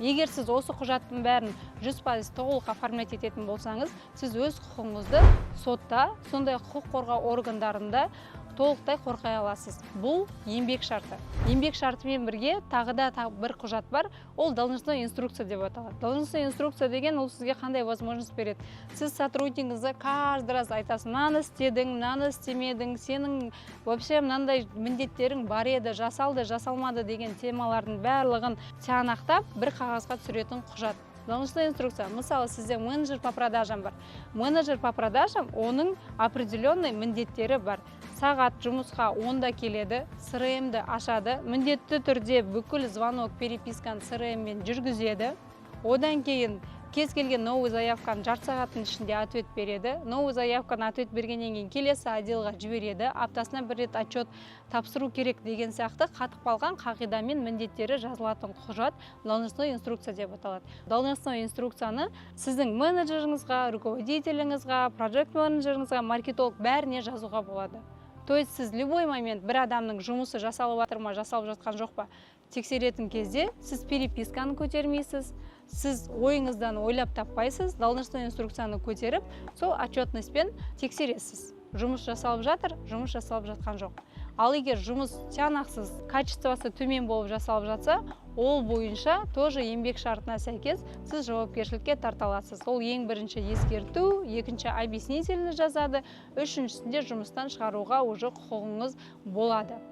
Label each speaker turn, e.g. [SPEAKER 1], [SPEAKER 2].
[SPEAKER 1] Егер сіз осы құжаттың бәрін 100% толық оформлять ететін болсаңыз, сіз өз құқығыңызды сотта, сондай құқық қорғау органдарында толықтай қорғай аласыз. Бұл еңбек шарты. Еңбек шартымен бірге тағы да бір құжат бар, ол должностной инструкция деп аталады. Должностной инструкция деген ол сізге қандай возможность береді? Сіз сотруднигіңізге каждый раз айтасыз: мынаны істедің, мынаны істемедің, сенің вообще мынандай міндеттерің бар еді, жасалды, жасалмады деген темалардың барлығын тиянақтап, бір қағазға түсіретін құжат — должностной инструкция. Мысалы, сізде менеджер по продажам бар. Менеджер по продажам, оның определенный міндеттері бар. Сағат жұмысқа 10-да келеді, CRM-ді ашады, міндетті түрде бүкіл звонок, переписканы CRM-мен жүргізеді. Одан кейін кез келген новый заявканы жарты сағаттың ішінде ответ береді. Новый заявканы ответ бергеннен кейін келесі отделға жібереді. Аптасына бір рет отчет тапсыру керек деген сияқты қатып қалған қағидамен міндеттері жазылатын құжат должностной инструкция деп аталады. Должностной инструкцияны сіздің менеджеріңізға, руководителіңізға, проект менеджеріңізға, маркетолог, бәріне жазуға болады. То есть сіз любой момент бір адамның жұмысы жасалып жатыр ма, жасалып жатқан жоқ па, тексеретін кезде сіз переписканы көтермейсіз, сіз ойыңыздан ойлап таппайсыз, должностной инструкцияны көтеріп, сол отчетностьпен тексересіз: жұмыс жасалып жатыр, жұмыс жасалып жатқан жоқ. Ал егер жұмыс тиянақсыз, качествосы төмен болып жасалып жатса, ол бойынша тоже еңбек шартына сәйкес сіз жауапкершілікке тарта аласыз. Ол ең бірінші ескерту, екінші объяснительный жазады, үшіншісінде жұмыстан шығаруға уже құқығыңыз болады.